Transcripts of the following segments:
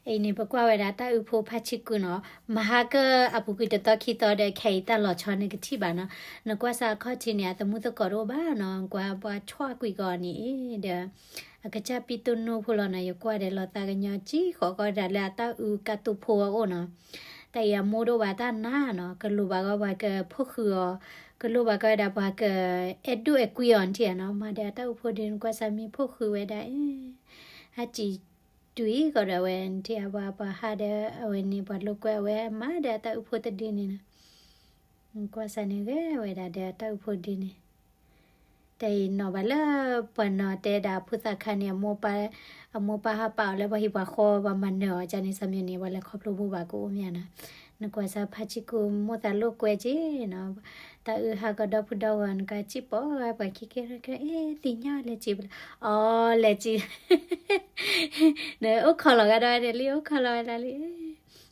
အံၤန့ၣ် ပကွၢ်ဝဲဒၣ်တၢ်အုးဖိဖါဆံကူနီၤ, မဟါကအပူၤကွံာ်တသီခံသီဒီး ခဲအံၤတၢ်လီၤဆီန့ၣ်ကထံၣ်ဘၣ်နီၤ. နကွၢ်စၢ်အခီၣ်ထံးန့ၣ် အသမူသကိးတအိၣ်ဘၣ်နီၤ, ကွၢ်ပှၤဆီၣ်ကွံာ်ကီးန့ၣ်ဒီး အကစၢ်ပံတိၢ်နိၣ်ဖိလီၤနီၤ, ယကွၢ်ဒီးလီၤသးကညီၤကံဃီၤကီးဒၣ်လၢအတၢ်အုးကးတိဖိအအိၣ်နီၤ. တၢ်အံၤအမိၢ်တအိၣ်ဘၣ်တၢ်နါနီၤ, ကလိၣ်ဘၣ်ကီးပှၤကဖိၣ်ဃုာ်အီၤ, ကလိၣ်ဘၣ်ကီးဝဲဒၣ်ပှၤကအဲၣ်ဒိၣ်အဲၣ်ကွံအီၤနထံၣ်ဧါနီၤ, မၤဒီးအတၢ်အုးဖိဒုးနကွၢ်စၢ်မ့ၢ်ဖိၣ်ဃုာ်ဝဲဒၣ်အံၤ ဟဲစံၣ်တုၤကီးဒီးအဝဲနထံၣ်ဧါ, ပှၤပှၤဟးဒီးအဝဲန့ၣ် ပှၤလိာ်ကွဲအဝဲမၤဒီးအတၢ်အုးဖိတဒုန့ၣ်နီၤ. နကွၢ်စၢ်န့ၣ်ဂ့ၤဝဲဒၣ်ဒီးအတၢ်အုးဖိဒုန့ၣ် တၢ်အံၤနီၣ်ဘၣ်လၢပှၤနီၣ်တဲဒၣ်ဖိသၣ်ခါန့ၣ် အမိၢ်ပၢ်ဟးပာ်အီၤလၢပှၤဟံၣ်ပှၤဃီ ပှၤမၤနၢၤအီၤကန့ၣ် ဆၢမံၤန့ၣ် ပှၤလဲၤခီဖျိဘိဘၣ်ကအိၣ်မ့ၢ်ဧါနီၤ. နကွၢ်စၢ်ဖါဆံကူမိၢ်သးလိာ်ကွဲက့နီၤ, တၢ်အုးဟးကီးဒီဖုဒီဂီၤ နကစံၣ်ပိာ်ပှၤခံကဲ အ့ သ့ၣ်ညါလဲၤစံၣ်ပလီၢ် အီ လဲၤစံၣ် နအိၣ်ခိးလီၤဂာ်ဒီးဝဲဒၣ်လံ အိၣ်ခိးလီၤဝဲဒၣ်လံ.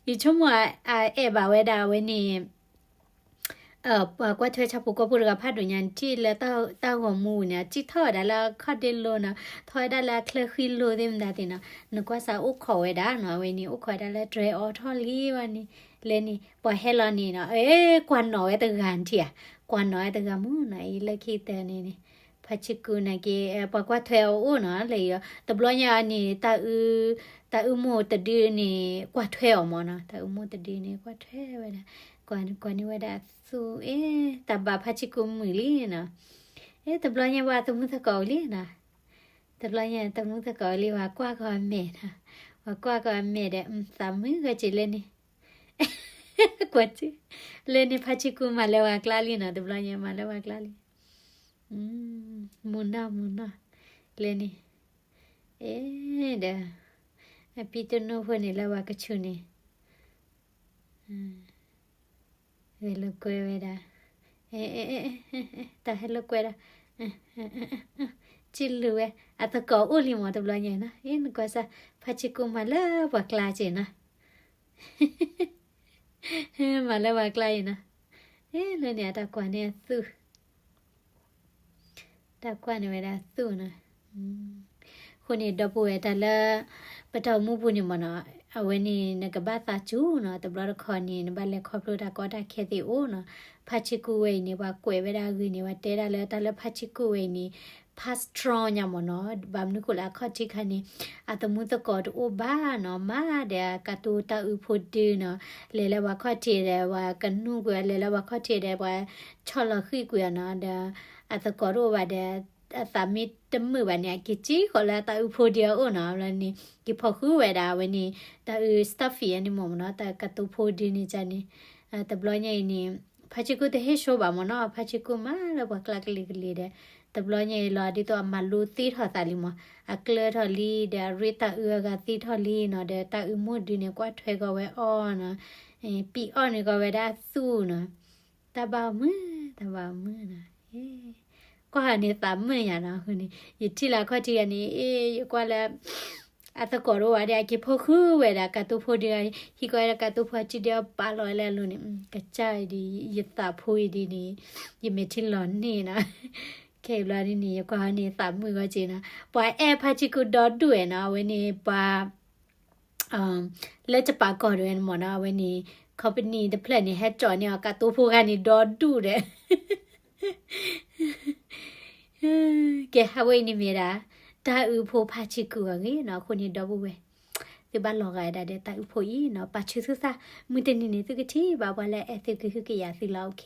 ယဆိကမိၣ်အအဲၣ်ဘၣ်ဝဲဒၣ်အဝဲန့ၣ် ပှၤကွၢ်ထွဲဆၣ်ဖိကီၢ်ဖိတဂၤဖးဒိၣ်ညါ နထံၣ်လၢတၢ်ဂီၤမူန့ၣ် အစံၣ်ထီၣ်ဝဲဒၣ်လၢအခီၣ်ဒ့လိၤနီၤ, ထီၣ်ဝဲဒၣ်လၢအချၢဃံလိၤသ့ၣ်မတၤသ့ၣ်နီၤ, နကွၢ်စၢ်အိၣ်ခိးဝဲဒၣ်နီၤ, အဝဲန့ၣ် အိၣ်ခိးဝဲဒၣ်လၢတြဲၤအီထီၣ်လံဝဲန့ၣ်, လဲၤန့ၣ် ပှၤဟဲလီၤန့ၣ်နီၤ, အဲ ကွၢ်နီၣ်ဝဲတဂၤနထံၣ်ဧါ, ကွၢ်နီၣ်ဝဲတဂၤမူနီၤ, အံၤလၢခံတၢ်န့ၣ်န့ၣ် ဖါဆံကူနာ်က့ ပှၤကွၢ်ထွဲအအိၣ်နီၤ, လၢယီၤ တဘျီညါအံၤန့ၣ် တၢ်အု တၢ်အုမိၢ်တဒုန့ၣ် ကွၢ်ထွဲအီၤမ့ၢ်နီၤ, တၢ်အုမိၢ်တဒုန့ၣ် ကွၢ်ထွဲဝဲဒၣ်, ကွၢ် ကွၢ်န့ၢ်ဝဲဒၣ်အသူၣ် အဲ တၢ်ဘၣ်ဖါဆံကူမုာ်လံနီၤ, အဲ တဘျီညါပှၤသမူသကိးအိၣ်လံနီၤ, တဘျီညါသမူသကိးအိၣ်လံ ပှၤကွၢ်ကီးအမဲာ်နီၤ, ပှၤကွၢ်ကီးအမဲာ်ဒီး သးမုာ်ဂီၢ်စ့ၤလၢန့ၣ် ကွၢ်စ့ၤ လၢန့ၣ်ဖါဆံကူမၤလၢပှၤကျါလံနီၤ, တဘျီညါမၤလၢပှၤကျါလံ, မူနီၢ်မူနီၢ် လၢန့ၣ်, အဲ ဒီး အပံတိၢ်နိၣ်ဖိန့ၣ်လၢပှၤကဆူၣ်န့ၣ် ဂဲၤလိာ်ကွဲဝဲဒၣ်, တၢ်ဟဲလိာ်ကွဲဒၣ်, စံၣ်လူၤဝဲ အသကိးအိၣ်လံမ့ၢ်တဘျီညါနီၤ, အဲ နကွၢ်စၢ် ဖါဆံကူမၤလၢပှၤကျါစ့ၢ်နီၤ မၤလၢပှၤကျါအံၤနီၤ, အဲ လၢန့ၣ်အတၢ်ကွၢ်န့ၢ်အသူၣ် တၢ်ကွၢ်န့ၢ်ဝဲဒၣ်သူၣ်နီၤ, အဃိန့ၣ် ဒီပုၢ်ဝဲၢ်တၢ်လၢ ပတၢ်အိၣ်မူပူၤန့ၣ်မ့ၢ်နီၤ, အဝဲန့ၣ်နကဘၣ်သးစူၤနီၤ, တဘျီတခီန့ၣ် နဘၣ်လဲၤခီဖျိတၢ်ကီတၢ်ခဲသ့ၣ်အိၣ်နီၤ, ဖါဆံကူဝဲအံၤန့ၣ် ပှၤကွဲးဝဲဒၣ်အဂ့ၢ်န့ၣ် ပှၤတဲဒၣ်လၢတၢ်လၢဖါဆံကူဝဲအံၤန့ၣ် ဖါ strong ညါမ့ၢ်နီၤ, ဘၣ်မနုၤဃိလၢအခီၣ်ထံးခါန့ၣ် အသမူသကိးတအိၣ်ဘၣ်နီၤ, မၤဒီးအကတိၤတၢ်အုးဖိဒုနီၤ, လဲၤလၢပှၤခီၣ်ထံးဒီး ပှၤကနူၢ်ကွံာ် လဲၤလၢပှၤခီၣ်ထံးဒီး ပှၤဆီၣ်လီၤဃံၢ်ကွံာ်အီၤနီၤ, ဒီးအသကိးတအိၣ်ဘၣ်ဒီး အသးမ့ၢ်တမုာ်ဘၣ်န့ၣ် အက့ၤစ့ၢ်ကီးလၢတၢ်အုးဖိဒုအအိၣ်နီၤ, ဘျီန့ၣ် က့ၤဖီၣ်ဃုာ်ဝဲဒၣ်အဝဲန့ၣ် တၢ်အုး stuffy န့ၣ်မ့ၢ်နီၤ, တၢ်ကတိၤဖိဒုန့ၣ်န့ၣ်, တဘျီညါအံၤန့ၣ် ဖါဆံကူတဟ့ၣ်ဆိဘၣ်မ့ၢ်နီၤ, ဖါဆံကူမၤလၢပှၤကျါကလံၤကလံၤဒီး တဘျီညါအံၤလီၤ ဒ်သိးအမၤလိသ့ထီၣ်သးလံမ့ၢ်, အကျၢၤထီၣ်လံ ဒီးအရ့တၢ်အုးအဂၤသ့ထီၣ်လံနီၤ, ဒီးတၢ်အုးမိၢ်ဒုန့ၣ် ကွၢ်ထွဲကီးဝဲအီၤနီၤ, ပံအီၣ်န့ၢ်ကီးဝဲဒၣ်အသူၣ်နီၤ, တၢ်ဘၣ်အီၤမုာ် တၢ်ဘၣ်အီၤမုာ်နီၤ, ကွၢ်ဟးန့ၣ်သးမုာ်ညါနီၤ, အဃိန့ၣ် ယထံၣ်လၢအခီၣ်ထံးဂၤန့ၣ် အ့ ယကွၢ်လၢ အသကိးတအိၣ်ဘၣ်ဒီး အက့ၤဖီၣ်ဃုာ်ဝဲဒၣ်ကတိၤဖိဒု, ဟံးကီးဝဲဒၣ်ကတိၤဖိအစုဒုအပာ်လီၤဝဲလၢအလိၤန့ၣ်, ကစၢ်အံၤဒ် ယသးဖိအံၤဒ်န့ၣ် ယမဲာ်ထံလီၤန့ၢ်နီၤ, ခဲအံၤဘျီဒ်န့ၣ် ယကွၢ်ဟီန့ၣ်သးမုာ်ဂီၢ်စ့ၢ်နီၤ, ပှၤအဲၣ်ဖါဆံကူဒီဒူၣ်ဝဲနီၤ, အဝဲန့ၣ်ပှၤ လၢကပာ်ကီၢ်ဒၣ်ဝဲန့ၣ်မ့ၢ်နီၤ, အဝဲန့ၣ် company တဖျၢၣ်န့ၣ် ဟဲကၠီန့ၢ်အီၤကတိၤဖိခါန့ၣ်ဒီဒူၣ်ဒီး ကဲ အဝဲအံၤန့ၣ်မ့ၢ်ဒၣ် တၢ်အုးဖိဖါဆံကူအဂ့ၢ်နီၤ, အဃိန့ၣ်ဒီပုၢ်ဝဲၢ် သုဘၣ်လီၤဂာ်ဒၣ်ဒီးတၢ်အုးဖိအံၤနီၤ, ပာ်ဆူၣ်သုသး, မုၢ်တနံၤန့ၣ် သုကထံၣ်ဘၣ်ပှၤလၢအအဲၣ်သုကဟုကယာ်သုလီၤ, OK.